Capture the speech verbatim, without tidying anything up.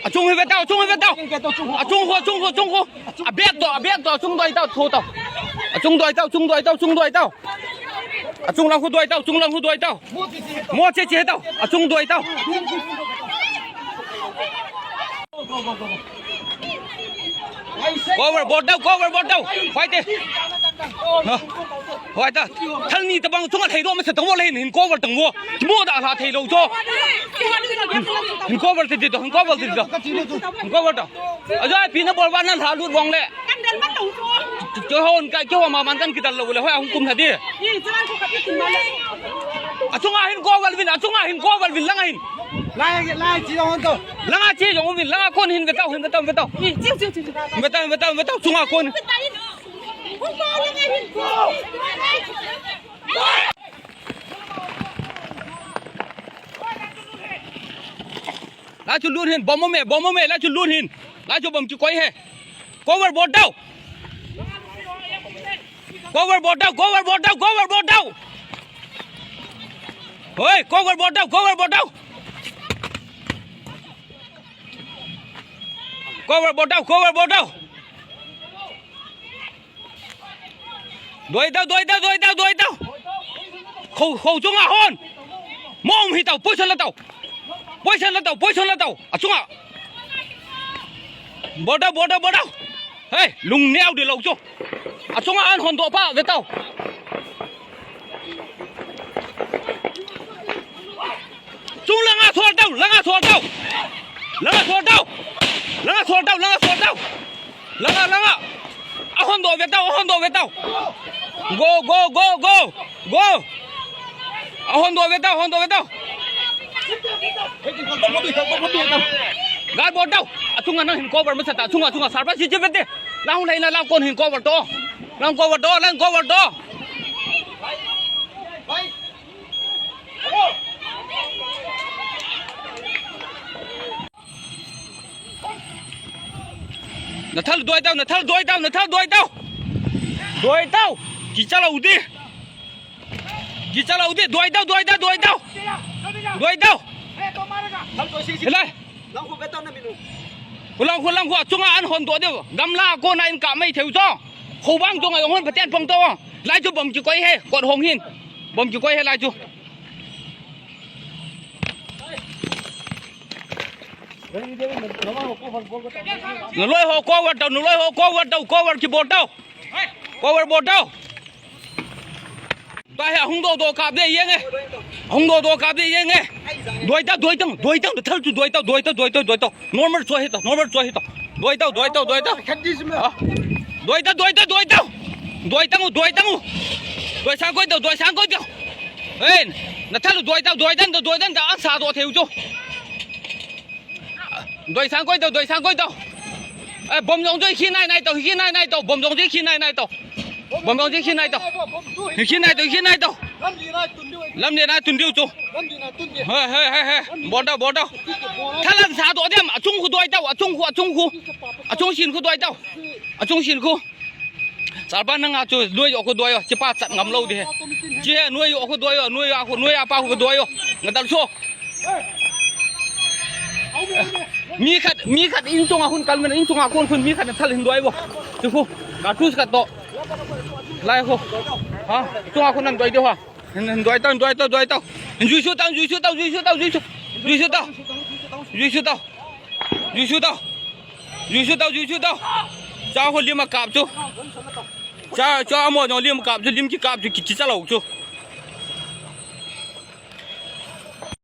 Achung hi ve tao, achung hi ve tao. Achung khu, achung khu, achung khu. A back to, a back to, achung doi tao, tho tao. Achung doi tao, achung doi tao, achung doi tao. Achung lang khu doi tao, achung lang khu doi tao. Mo che che tao, achung doi tao. Cover, bol tao, cover, bol tao. Hoi te. Ha. Hoi ta. Thal ni tabang chunga thei do ma sa tang mo le hin, hin cover tang mo. Mo da la thei lo cho. Hin cover te di to, hin cover te di to. Hin cover to. Ajo pi na bol ba na la lut vong le. Cho hon ka cho ma man kan kidal lo le hoi hung kum tha di. Achunga hin cover vin, achunga hin cover vin lang hin. Lai, lai, chi jong to. Langa chi jong vin, langa kon hin ve tao, hin ve tao, ve tao. Ve tao, ve tao, ve tao, chunga kon. Lai chu lut hin, bom me, bom me, lai chu lut hin. Lai chu bom kikoi he. Cover bol tao. Cover bol tao, cover bol tao, cover bol tao. Hoi, cover bol tao, cover bol tao. Cover bol tao, cover bol tao. Doi tao, doi tao, doi tao, doi tao. Khou, khou chunga hon. Mo um hi tao, position la tao. Position la tao, position la tao. Achunga. Bol tao, bol tao, bol tao. Hei, lung neo di lo chu. Achunga an hon doh pa, ve tao. Chung langa sol tao, langa sol tao. Langa sol tao. Langa sol tao, langa sol tao. Langa, langa. Ahon doh ve tao, ahon doh ve tao. Go, go, go, go. Go. Ahon doh ve tao, ahon doh ve tao. Gal bol tao. Achunga nang hin cover masa ta, achunga, achunga, sarpa si chi ve te. Lang lei na, lang kon hin cover to. Lang cover to, lang cover to. Nathal doi tao, nathal doi tao, nathal doi tao. Doi tao. Kicha lou di. Kicha lou di, doi tao, doi tao, doi tao. Doi tao. Hilai. Hulang, hulang, hua chunga an hon doh diu. Gamla kona in ka mai theu cho. Khobang chunga jong hon paten phong to. Lai chu bom kikoi he, kot hong hin. Bom kikoi he lai chu. Naloi ho cover tao, naloi ho cover tao, cover kibol tao. Cover bol tao. Tua hi ahung doh doh kap de yeng e. Ahung doh doh kap de yeng e. Doi tao, doi tao, doi tao, thal chu doi tao, doi tao, doi tao, doi tao. Normal choi hi tao, normal choi hi tao. Doi tao, doi tao, doi tao. Ha? Doi tao, doi tao, doi tao. Doi tao, doi tao. Doi sang koi tao, doi sang koi tao. Hey, nathal doi tao, doi tao, doi tao, an sa doh theu chu. Doi sang koi tao, doi sang koi tao. Eh, bom jong joi khi nai nai tao, khi nai nai tao, bom jong joi khi nai nai tao. Bom jong joi khi nai tao. Khi nai tao, khi nai tao. Lam le nai tun diu chu. He, he, he, he. Bol tao, bol tao. Thalan sa doh dem, achung khu doi tao, achung khu, achung khu. Achung sin khu doi tao. Achung sin khu. Sarpa nanga chu, noi yo khu doi yo, chi pa chat ngam lou di he. Chi he, noi yo khu doi yo, noi yo khu, noi apa khu doi yo. Nga dal so. Mi khat, mi khat in chunga khun kal men, in chunga khun khun mi khat na thal hin doi bo. Chu khu, ka tu khat to. Lai khu. Ha, chunga khun nan doi diu ha. Hin, hin doi tao, doi tao, doi tao. Hin jui su tao, jui su tao, jui su tao, jui su. Jui su tao. Jui su tao. Jui su tao. Jui su tao, jui su tao. Cha ho lim a kap chu. Cha, cha mo jong lim kap chu, lim ki kap chu, ki chi cha lou chu.